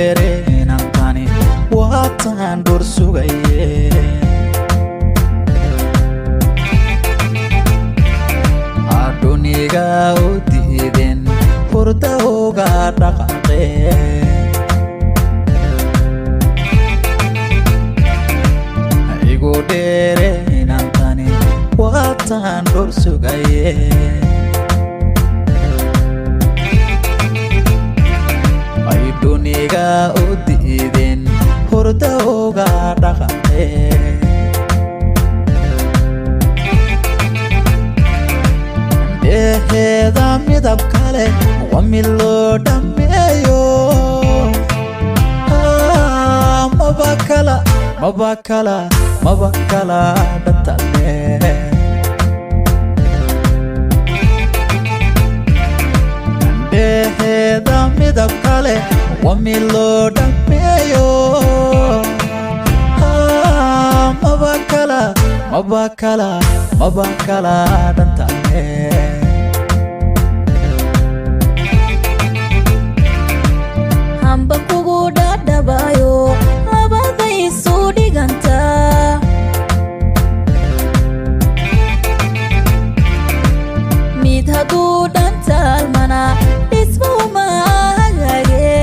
Dheereenantani waataan dhur sugaye. Adhuniga u diideen hurda uga dhaqaqee. Igu dheereenantani waataan dhur sugaye. Ay dhuniga u diideen hurda uga dhaqaqee. Dheheeda midab kale waa mid loo dhammeeyo. Maba kala, maba kala, maba kala dhantale. Dheheeda midab kale waa mid loo dhammeeyo. Maba kala, maba kala, maba kala dhantale. Hamba kugu dhadhabayo labada isu dhiganta. Mid hadduu dhantaalmana dhismuma hagaage.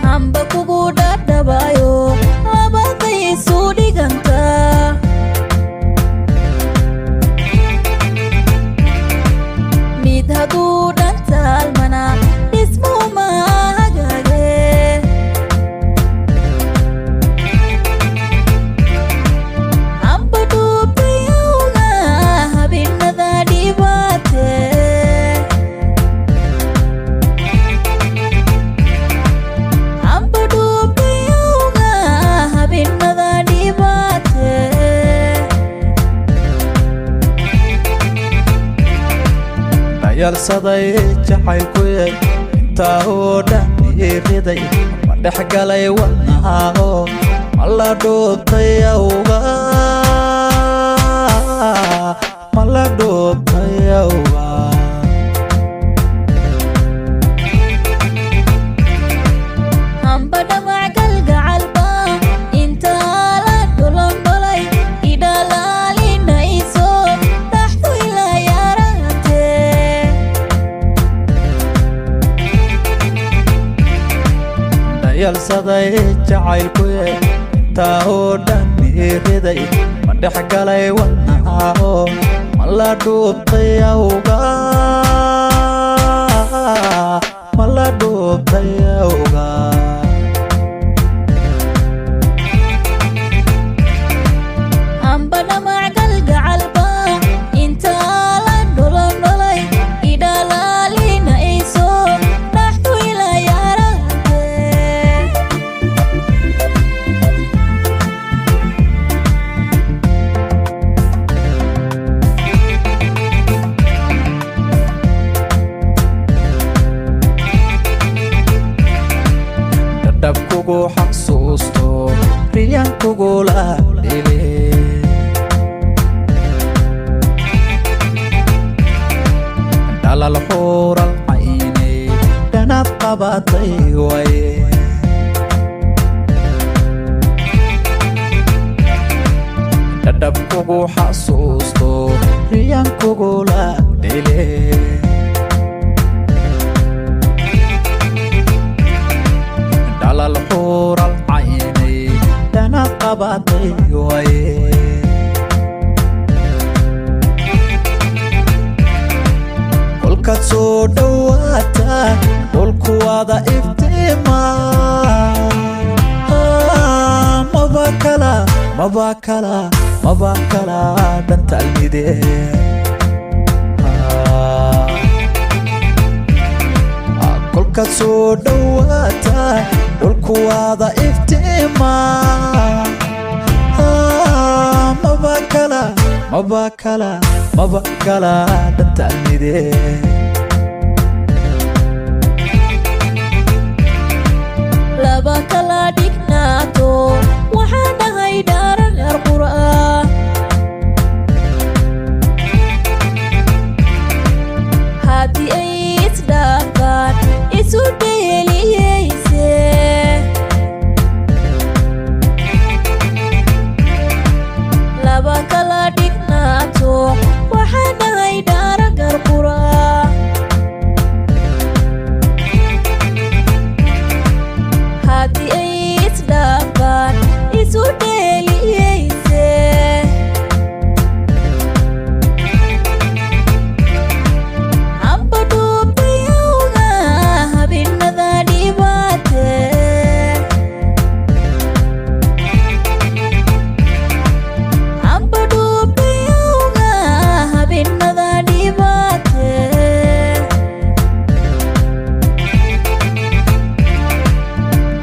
Hamba kugu dhadhabayo labada isu dhiganta. Mid hadduu dhantaalmana dhismuma hagaage. Hamba dhuubtayowga habinada dhibaate. Hamba dhuubtayowga habinada dhibaate. Dhayalsaday jacaylkuye intaa oo dhan ii riday, ma dhex galay wadnahaao ma la dhuubtay awga, ma la dhuubtay awga. Hamba dhamac galgacalba intaa la dholondholay idhalaalinayso dhaxdu ilaa yaraatee. Dhayalsaday jacaylkuye intaa oo dhan ii riday, ma dhex galay wadnahaao ma la dhuubtay awga, ma la dhuubtay awga. Hamba dhamac galgacalba intaa la dholondholay idhalaalinayso dhaxdu ilaa yaraatee. Dhadhab kugu xasuusto riyan kugula dhile. Dhalal xuural caynay dhanab qabatay waye. Dhadhab kugu xasuusto riyan kugula dhile. Dhalal xuural caynay dhanab qabatay waye. Kolkaad soo dhowaata dhulku wada iftiima. Maba kala, maba kala, maba kala dhantaalmide. Kolkaad soo dhowaata dhulku wada iftiima. Maba kala, maba kala, maba kala dhantaalmide. Laba kala dhignaato waxaan dhahay dhaaran qur'aan. Haddii ay isu dheeliyeyse. Laba kala dhignaato waxaan dhahay dhaaragar qura. Haddii ay isdhaafaan isu dheeliyeyse. Hamba dhuubtayowga habinada dhibaate. Hamba dhuubtayowga habinada dhibaate.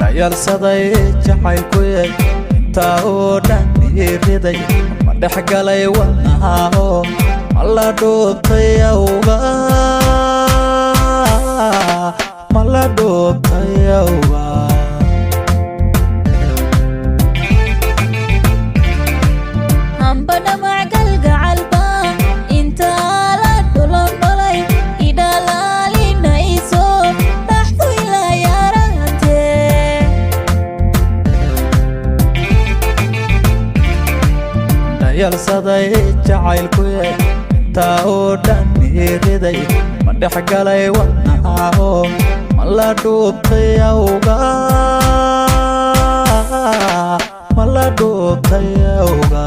Dhayalsaday jacaylkuyay, intaa oo dhan iriday, ma dhex galay wadnaha oo ma la dhuubtay awga, ma la dhuubtay awga. Hamba dhamac galgacalba intaa la dholondholay idhalaalinayso dhaxdu ilaa yaraatee. Dhayalsaday jacaylkuyay, intaa oo dhan iriday, ma dhex galay wadnaha oo ma la dhuubtay awga, ma la dhuubtay awga.